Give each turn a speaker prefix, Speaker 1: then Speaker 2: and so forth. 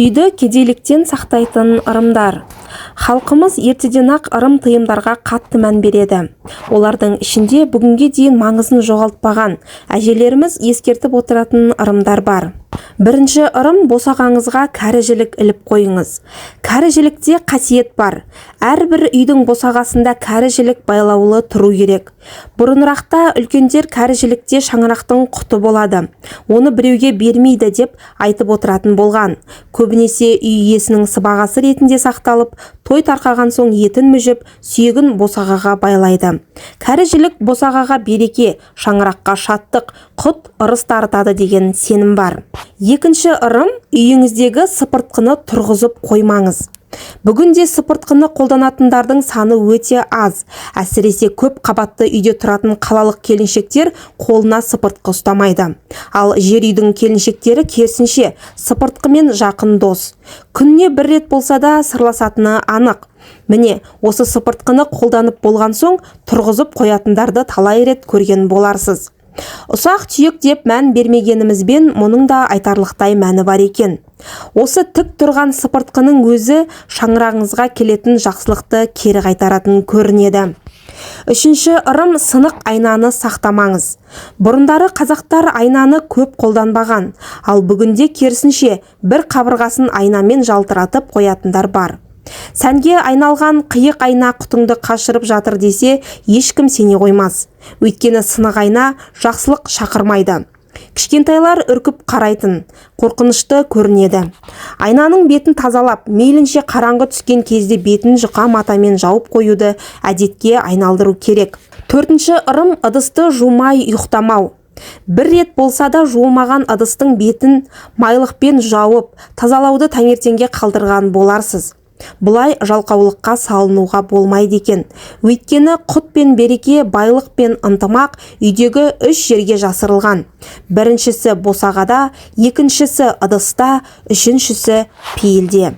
Speaker 1: Үйді кедейліктен сақтайтын ырымдар. Халқымыз ертеден-ақ ырым-тыйымдарға қатты мән береді. Олардың ішінде бүгінге дейін маңызын жоғалтпаған, әжелеріміз ескертіп отыратын ырымдар бар. Бірінші ырым: босағаңызға кәрі жілік іліп қойыңыз. Кәрі жілікте қасиет бар. Әрбір үйдің босағасында кәрі жілік байлаулы тұру керек. Бұрынырақта үлкендер кәрі жілікте шаңырақтың құты болады, оны біреуге бермейді деп айтып отыратын болған. Көбінесе үй иесінің сыбағасы ретінде сақталып, той тарқаған соң етін мүжіп, сүйегін босағаға байлайды. Кәрі жілік босағаға береке, шаңыраққа шаттық, құт, ырыс дарытады деген сенім бар. Екінші ырым: үйіңіздегі сыпыртқыны тұрғызып қоймаңыз. Бүгінде сыпыртқыны қолданатындардың саны өте аз. Әсіресе көп қабатты үйде тұратын қалалық келіншектер қолына сыпыртқы ұстамайды. Ал жер үйдің келіншектері, керісінше, сыпыртқымен жақын дос. Күніне бір рет болса да сырласатыны анық. Міне, осы сыпыртқыны қолданып болған соң тұрғызып қоятындарды талай рет көрген боларсыз. Ұсақ түйек деп мән бермегенімізбен, мұның да айтарлықтай мәні бар екен. Осы тік тұрған сыпыртқының өзі шаңырағыңызға келетін жақсылықты кері қайтаратын көрінеді. Үшінші ырым: сынық айнаны сақтамаңыз. Бұрындары қазақтар айнаны көп қолданбаған. Ал бүгінде, керісінше, бір қабырғасын айнамен жалтыратып қоятындар бар. Сәнге айналған қиық айна құтыңды қашырып жатыр десе, ешкім сене қоймас. Өйткені сынық айна жақсылық шақырмайды. Кішкентайлар үркіп қарайтын, қорқынышты көрінеді. Айнаның бетін тазалап, мейлінше қараңғы түскен кезде бетін жұқа матамен жауып қоюды әдетке айналдыру керек. Төртінші ырым: ыдысты жумай ұйықтамау. Бір рет болса да жуылмаған ыдыстың бетін майлықпен жауып, тазалауды таңертеңге қалдырған боларсыз. Бұлай жалқаулыққа салынуға болмайды екен. Өйткені құт пен береке, байлық пен ынтымақ үйдегі үш жерге жасырылған. Біріншісі – босағада, екіншісі – ыдыста, үшіншісі – пейілде.